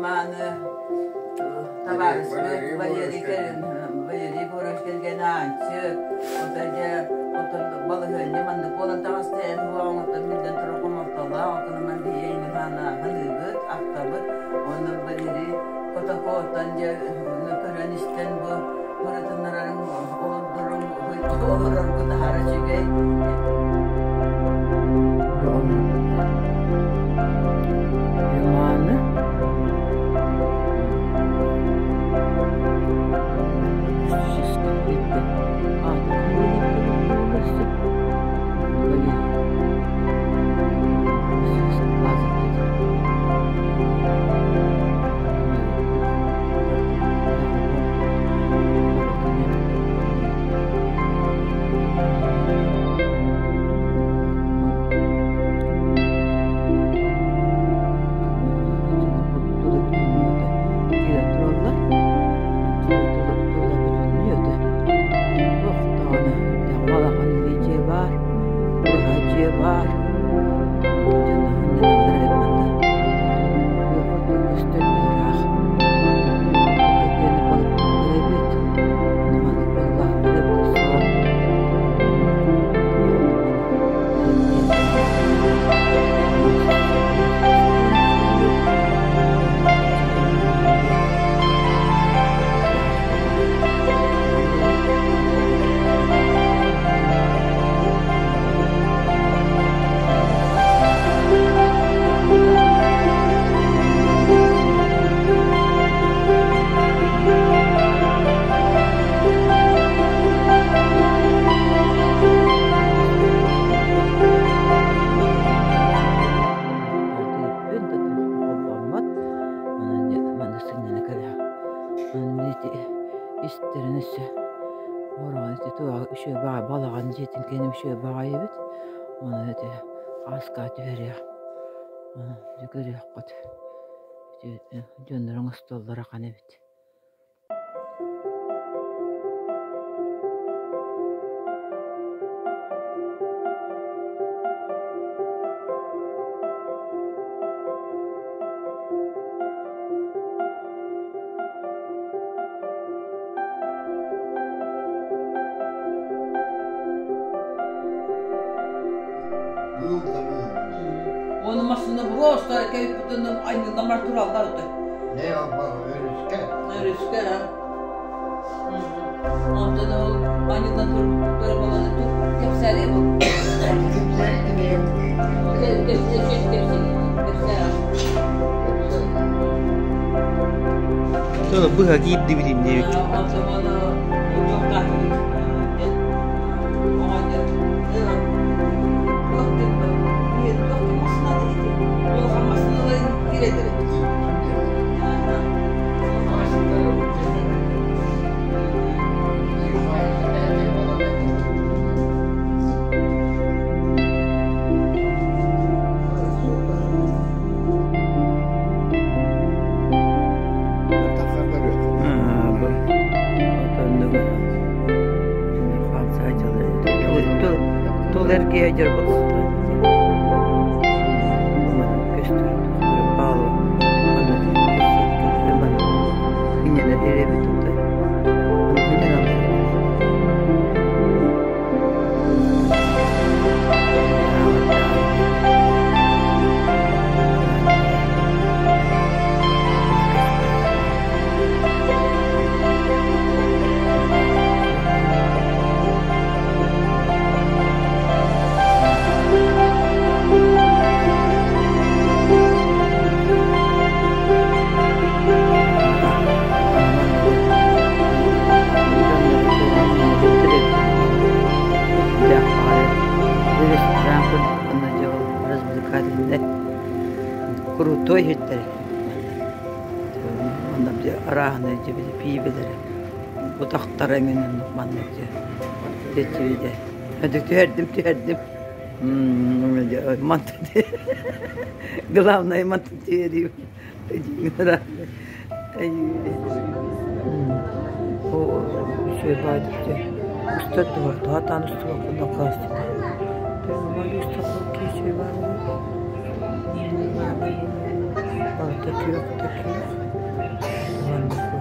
Үтүө-мааны табаарыспыт Валерий Валерий Егорович кэргэнэ Аанчык, оттон дьэ оттон балаһыанньа маннык буолан таҕыста эн уоҕуҥуттан биллэн турар хомолтолоох, оттон ыман биһиги эйигин саныыбыт, ахтабыт уонна Валерий Котокоттон дьэ көрөн-истэн бу ырытыннарарыҥ олордоруҥ олороргут аһара үчүгэй. Романы Истэрин өссө Муроман үчүгэй баҕайы балаҕан дьиэтин кэннэ үчүгэй баҕайы эбит. Ону ити ааска түһэриэх дьэ көрүөххүт. Дьоннор оҥостоллоро ахан эбит. Оны массыына просто кэлбитин айнылламар тураллар да. Не өрүскэ. Өрүскэ, а. Онтон ол айныллан турар баланы тур кэпсээри бу. Быһа киирдибит иннибит. Тул эргийэ дьарбалаата. Крутой иһиттэр Онно арааһынай пиибэлэрэ утахтара эҥин оннук маннык дьэ түһэрдим түһэрдим главное мантан түһэриим Барыта күөх да күөх. Уонна